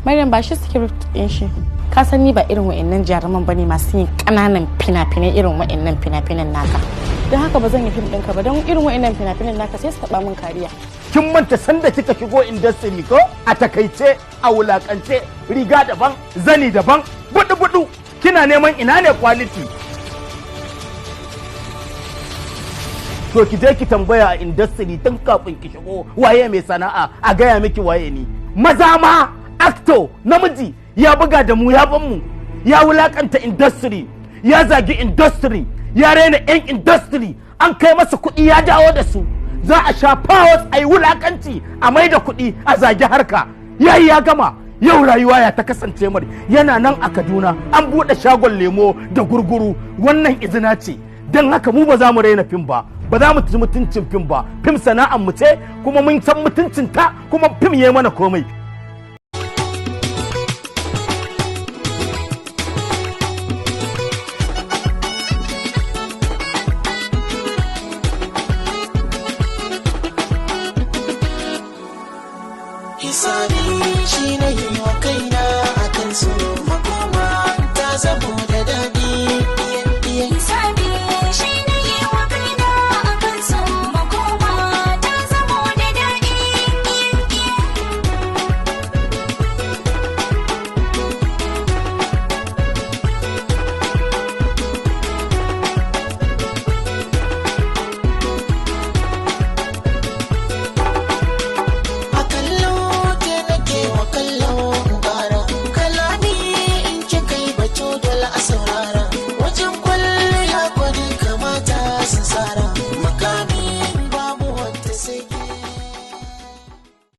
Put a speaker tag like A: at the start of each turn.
A: Maryam, ba shi script din shi. Ka san ni ba irin wa'annan jaruman bane masu yin kananan fina-finai irin wa'annan fina-finan naka. Don haka ba zan yi fim ɗinka ba, don irin wa'annan fina-finan naka sai su taɓa min career.
B: Kin manta sanda kika shigo industry ko? A takaice, a wulakance, riga daban, zani daban, budu budu, kina neman ina ne quality. To ki je ki tambaya a industry tun kafin ki shigo waye mai sana'a, a gaya miki waye ni. Maza ma, actor namiji ya buga da mu, ya ban mu, ya wulakanta industry, ya zagi industry, ya raina 'yan industry. An kai masa kuɗi ya dawo da su. Za a sha powers, a yi wulakanci, a mai da kuɗi, a zagi harka. Yayi ya gama. Yau rayuwa ya ta kasance mar? Yana nan a Kaduna, an buɗe shagon lemo da gurguru. Wannan izina ce. Don haka mu ba za mu raina fim ba, ba za mu ci mutuncin fim ba. Fim sana'an mu ce, kuma mun san mutuncin ta, kuma fim ya mana komai.
C: Hisabi shi na yi wa kaina.